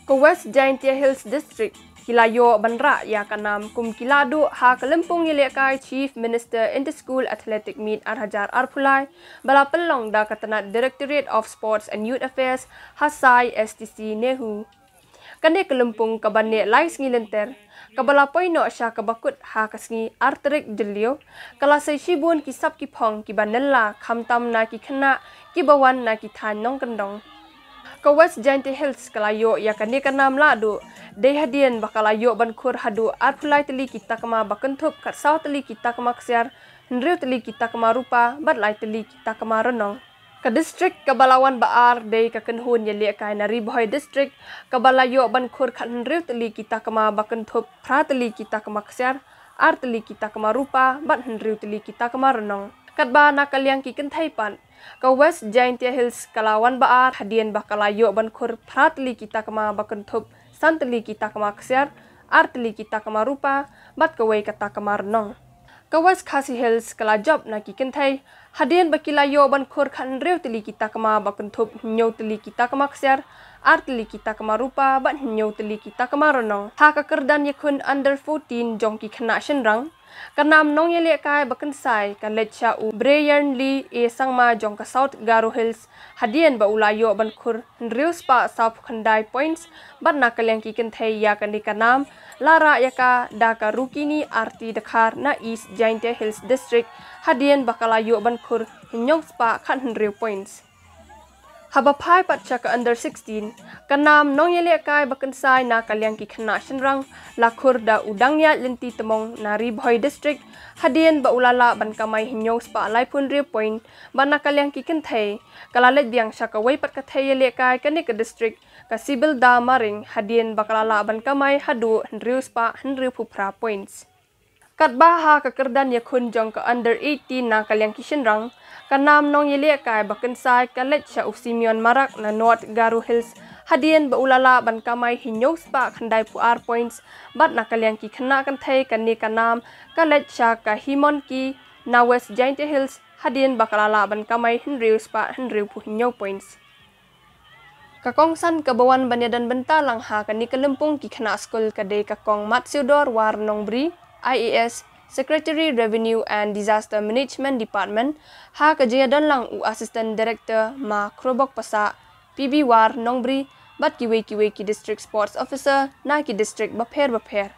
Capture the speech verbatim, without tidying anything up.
Ka West Jaintia Hills District ki la ïoh ban rah ïa ka nam kum ki la duh ha ka lympung ïalehkai Chief Minister Inter School Athletic Meet ar hajar arphew lai ba la pynlong da ka tnat Directorate of Sports and Youth Affairs ha Sai S T C NEHU. Kane ka lympung kaba neh lai sngi lynter, kaba la poi noh sha kaba kut ha ka sngi ar tarik Jylliew, ka la sei shibun ki sap ki phong kiba nylla khamtam na ki khynnah kiba wan na ki thaiñ nongkyndong. Ka West Jaintia Hills ka la ïoh ïa kane ka nam lahduh dei hadien ba ka la ïoh ban khur haduh arphew lai tylli ki takma ba kynthup, khatsaw tylli ki takma ksiar, hynriew tylli ki takma rupa bad lai tylli ki takma rnong. Ka district kaba la wan ba ar dei ka kynhun ïalehkai na Ri Bhoi District, kaba la ïoh ban khur khathynriew tylli ki takma ba kynthup, phra tylli ki takma ksiar, ar tylli ki takma rupa bad hynriew tylli ki takma rnong. Katba na ka liang ki kynthei pat, ka West Jaintia Hills ka la wan ba ar hadien ba ka la ïoh ban khur phra tylli ki takma ba kynthup, san tylli ki takma ksiar, ar tylli ki takma rupa bad kawei ka takma rnong. Ka West Khasi Hills ka la jop na ki kynthei hadien ba ki la ïoh ban khur khathynriew tylli ki takma ba kynthup, hynñiew tylli ki takma ksiar, ar tylli ki takma rupa bad hynñiew tylli ki takma rnong ha ka kyrdan ïakhun under fourteen jong ki khynnah shynrang. Ka nam nongïalehkai ba kynsai ka leit sha u Brayernly A Sangma jong ka South Garo Hills hadien ba u la ïoh ban khur hynriew spah sawphew khyndai points bad na ka liang ki kynthei ïa kane ka nam la rah ïa ka da ka Rukini Arti Dkhar na East Jaintia Hills District hadien ba ka la ïoh ban khur hynñiew spah khathynriew points. Haba phai pat sha ka under sixteen, ka nam nongïalehkai ba kynsai na ka liang ki khynnah shynrang la khur da u Dangïaid Lynti Tymong na Ri Bhoi District hadien ba u la lah ban kamai hynñiew spah laiphew hynriew point bad na ka liang ki kynthei ka la leit biang sha kawei pat ka thei ïalehkai kane ka district, ka Sibilda Maring, hadien ba ka la lah ban kamai haduh hynriew spah hynriewphew phra points. Katba ha ka kyrdan ïakhun jong ka under eighteen na ka liang ki shynrang, ka nam nongïalehkai ba kynsai ka leit sha u Simeon Marak na North Garo Hills hadien ba u la lah ban kamai hynñiew spah khyndaiphew ar points bad na ka liang ki khynnah kynthei kane ka nam ka leit sha ka Himonki na West Jaintia Hills hadien ba ka la lah ban kamai hynriew spah hynriewphew hynñiew points. Ka kongsan kaba wan ban ïadon bynta lang ha kane ka lympung ki khynnah skul ka dei ka Kong Matsiewdor War Nongbri, I A S, Secretary Revenue and Disaster Management Department, ha ka jingïadon lang u Assistant Director Ma Khrobok Passah, P B War Nongbri bad kiwei kiwei ki District Sports Officer na ki district bapher bapher.